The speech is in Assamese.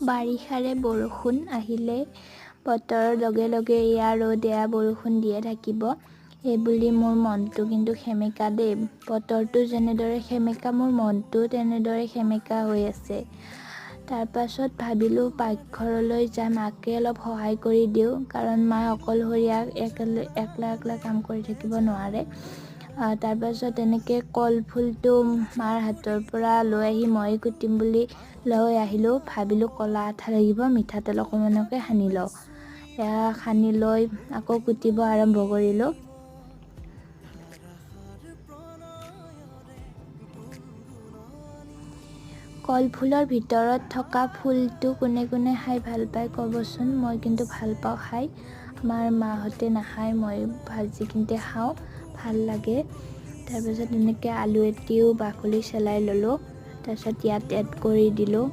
বাৰিষাৰে বৰষুণ আহিলে বতৰৰ লগে লগে এয়া ৰ'দ এয়া বৰষুণ দিয়ে থাকিব। সেইবুলি মোৰ মনটো কিন্তু সেমেকা দেই। বতৰটো যেনেদৰে সেমেকা, মোৰ মনটো তেনেদৰে সেমেকা হৈ আছে। তাৰপাছত ভাবিলোঁ পাকঘৰলৈ যাই মাকে অলপ সহায় কৰি দিওঁ, কাৰণ মা অকলশৰীয়া, একলা একলা কাম কৰি থাকিব নোৱাৰে। তাৰপাছত এনেকৈ কলফুলটো মাৰ হাতৰ পৰা লৈ আহি মই কুটিম বুলি লৈ আহিলোঁ। ভাবিলোঁ ক'লা আঠা লাগিব, মিঠাতেল অকণমানকে সানি লওঁ। এয়া সানি লৈ আকৌ কুটিব আৰম্ভ কৰিলোঁ। কলফুলৰ ভিতৰত থকা ফুলটো কোনে কোনে খাই ভাল পায় ক'বচোন। মই কিন্তু ভাল পাওঁ খাই। আমাৰ মাহঁতে নাখায়, মই ভাজি কিন্তে খাওঁ, ভাল লাগে। তাৰপিছত এনেকৈ আলু এটিও বাকলি চেলাই ল'লোঁ, তাৰপিছত ইয়াত এড কৰি দিলোঁ।